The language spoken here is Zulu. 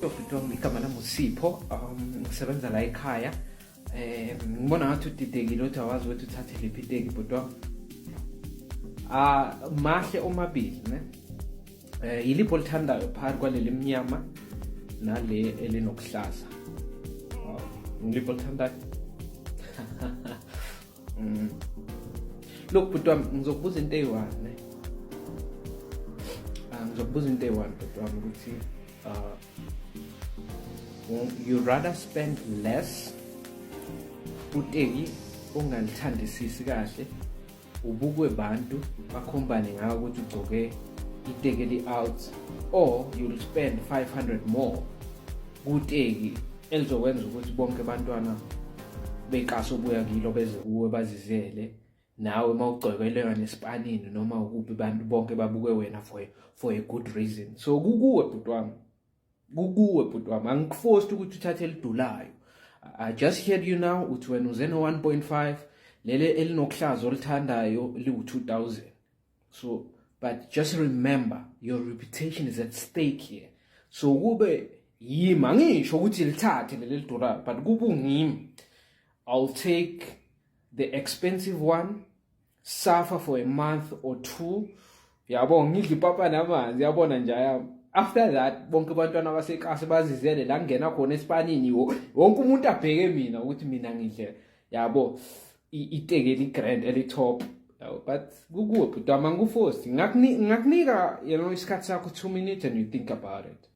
Bhuti wami, igama lami uSipho, ngisebenza la ekhaya. Ngibona ngathi udidekile, uthi awazi ukuthi uthathe liphi iteki, bhuti wami. Ah, mahle omabili ne. Yiliphi olithandayo phakathi kwaleli mnyama nale elinokuhlaza? Oh, ngiliphi olithandayo? Look, bhuti wami, ngizokubuza into eyi-one ne. Ah, ngizokubuza into eyi-one, bhuti wami, ukuthi you rather spend less uteki ongalithandisisi kahle, ubukwe bantu bakhombane ngawo ukuthi ugcoke iteki eli-out, or you'll spend 500 more kuteki elizokwenza ukuthi bonke abantwana bekasi obuya kilo beze kuwe bazizele nawe uma ugcwebeleka nesipanini noma ukuphi, bantu bonke babuke wena for a good reason? So kukuwe, bhuti wami, kukuwe, bhuti wami. Angikuforced ukuthi uthathe elidulayo. I just heard you now, uthi wena uze no-1.5, leli elinokuhlaza olithandayo liwu-2000. So, but just remember, your reputation is at stake here. So kube yimi, angisho ukuthi lithathe leli elidurayo, but kube ungimi, I'll take the expensive one, suffer for a month or two, yabo, ngidla ipapa namanzi, yabona nje yami. After that, bonke abantwana basekasi bazizele la ngena khona esipanini, wonke umuntu abheke mina ukuthi mina ngidle, yabo, iteki eli-grand, eli-top, yabo. But kukuwe, bhuti wami, angikuforce. Ngakunika isikhathi sakho, 2 minutes, and you think about it.